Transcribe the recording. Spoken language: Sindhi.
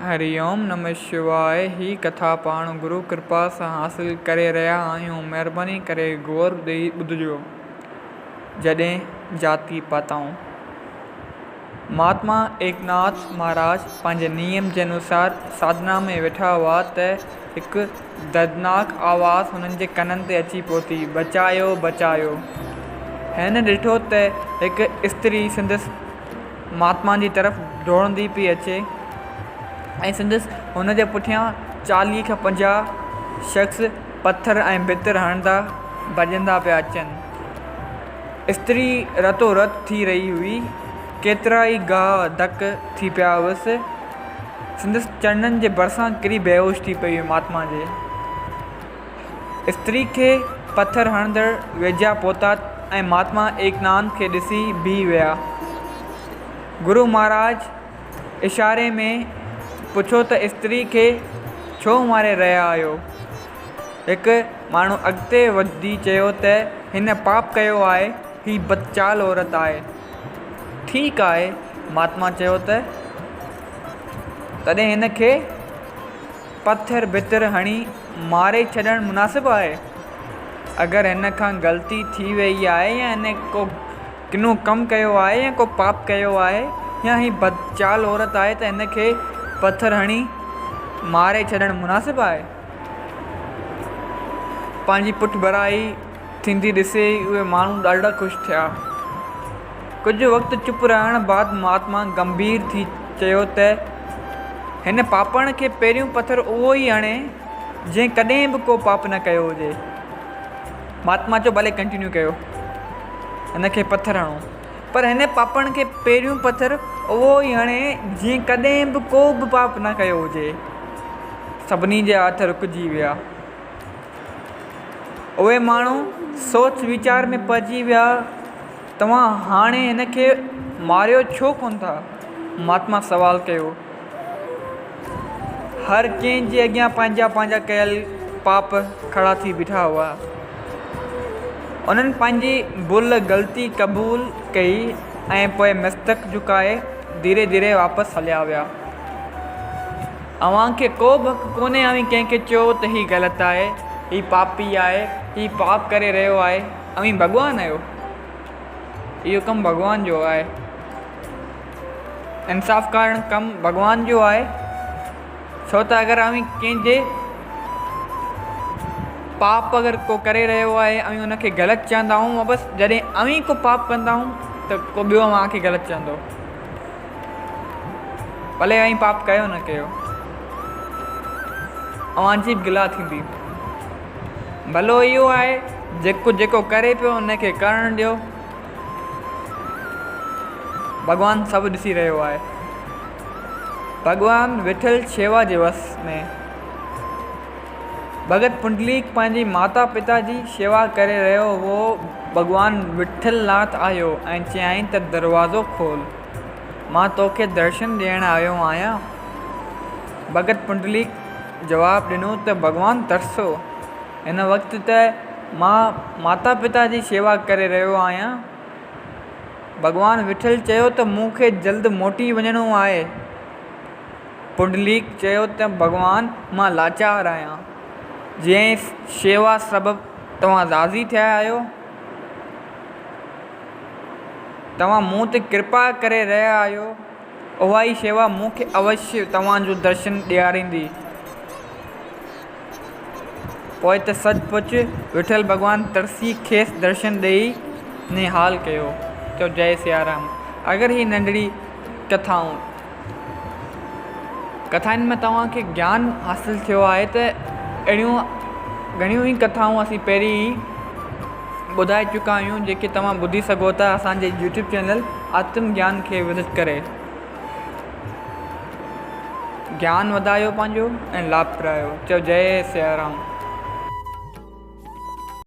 هري اوم نمه شواء هي ڪٿا پاڻ گرو ڪرپا سان حاصل ڪري رهيا آهيون مهرباني ڪري غور ڏئي ٻڌجو. جڏهن جاتي پاتائون. مهاتما ايڪناٿ مهاراج پنهنجي نيم جي انوسار ساڌنا ۾ ويٺا هئا ته هڪ دردناڪ آواز هنن جي ڪنن تي اچي پهتي، بچايو! بچايو! هن ڏٺو ته هڪ استري سندس مهاتما جي طرف ڊوڙندي پئي اچي ۽ سندس هن جي پٺيان 40 کان 50 شخص پٿر ۽ ڀتر هڻندا ڀڄندا پيا اچن. استري رتو رت ٿي رهي هئي. ڪيترا ئي گهاء ڌڪ ٿي پيا هئس. سندس چرنن جي ڀرسان ڪري بيهوش ٿي پئي هئي. مهاتما جي استري کي پٿر هڻندڙ ويجها پهتا ۽ مهاتما ايڪناٿ کي ڏسي بيهي ويا. گرو مهاراج اشاري ۾ پڇيو ته استري کي ڇو ماري رهيا آهيو؟ هڪ ماڻهو اڳتي وڌي چيو ته هن پاپ ڪيو آهي، هي بدچال عورت آهي. ٺيڪ آهي، مهاتما چيو ته تڏهن هن کي پٿر ڀتر هڻي ماري ڇڏڻ مناسب آهي؟ اگر هن کان غلطي ٿي ويئي آهي يا هن ڪو ڪنو ڪم ڪيو آهي يا ڪو پاپ ڪيو آهي يا هي بدچال عورت آهي ته هن کي پٿر هڻي ماري ڇڏڻ مناسب آهي؟ پنهنجي پٺڀرائي ٿيندي ڏسي اهي ماڻهو ڏاڍا خوش ٿيا. ڪجهه وقت چپ رهڻ بعد مهاتما گنڀير ٿي چيو ته هن پاپڻ کي پهريون پٿر اهو ئي هڻي جنهن ڪڏهن به ڪو پاپ نه ڪيو هجي. مهاتما چيو ڀلي ڪنٽينيو ڪيو هن کي پٿر هڻو پر هن پاپڻ کي پهريون پٿر اهو ئي هڻي جنهن ڪڏهن به ڪو به پاپ نه ڪيو هجي. سڀني جا هٿ رڪجي ويا. اهي ماڻهو سوچ ويچار ۾ پئجي ويا. توهان هاڻي هن کي ماريو ڇو ڪونه ٿا؟ مهاتما سوال ڪيو. هر ڪنهن جي اڳيان پنهنجا پنهنجا ڪيل پاپ کڙا ٿي بيٺا هئا. انهن پنهنجي ڀل غلطي قبول ڪئي ۽ پوء مستڪ جهڪائي ڌيري ڌيري واپس هليا ويا. اوهان کي ڪو به حق ڪونهي اوهين ڪنهن کي چئو ته هي غلط آهي، هي پاپي آهي، هي پاپ ڪري رهيو آهي، اوهين ڀڳوان آهيو؟ اهو ڪم ڀڳوان جو آهي. انصاف ڪرڻ ڪم ڀڳوان جو آهي. ڇو ته اگر اوهين ڪنهن جي پاپ اگر ڪو ڪري رهيو آهي اوهين ان کي غلط چوندا آهيون بس جڏهن اوهين ڪو پاپ ڪندا آهيون ته ڪو ٻيو اوهان کي غلط چوندو. ڀلي اوهين پاپ ڪيو نه ڪيو، اوهان جي به گلا ٿيندي. ڀلو اهو آهي جيڪو جيڪو ڪري پيو ان کي ڪرڻ ڏيو. ڀڳوان سڀ ڏسي رهيو آهي. ڀڳوان وٺل شيوا جي وس ۾. ڀڳت پنڊليڪ پنهنجي ماتا پتا جي شيوا ڪري رهيو هئو. ڀڳوان وٺل ناٿ آيو ۽ چيائين ته دروازو کول، مان توکي درشن ڏيڻ آيو آهيان. ڀڳت پنڊليڪ جواب ڏنو ته ڀڳوان ترسو، هن وقت ته مان ماتا پتا جي شيوا ڪري رهيو آهيان. ڀڳوان وٺل چيو ته مون کي جلد موٽي وڃڻو آهي. پنڊليڪ چيو ته ڀڳوان مان لاچار آهيان، جنهن شيوا سبب توهان راضي ٿيا آهيو، توهان مون تي ڪرپا ڪري رهيا آهيو، اها ئي شيوا مون کي اوشيه توهان جو درشن ڏياريندي. پوء ته سچ پچ وٺل ڀڳوان ترسي کيس درشن ڏيئي نهال ڪيو. چئو جئي سيارام. اگر هي ننڍڙي ڪٿائون. ڪٿائن مان توهان کي گيان حاصل ٿيو آهي ته اهڙيون گهڻيون ئي ڪٿائون اسين پهرين ئي ٻڌائي چڪا آهيون جيڪي توهان ٻڌي سگهو ٿا اسان جي يوٽيوب چينل آتم گيان کي وزٽ ڪري گيان وڌايو پنهنجو ۽ لاڀ پرايو چئو جئي سيارام.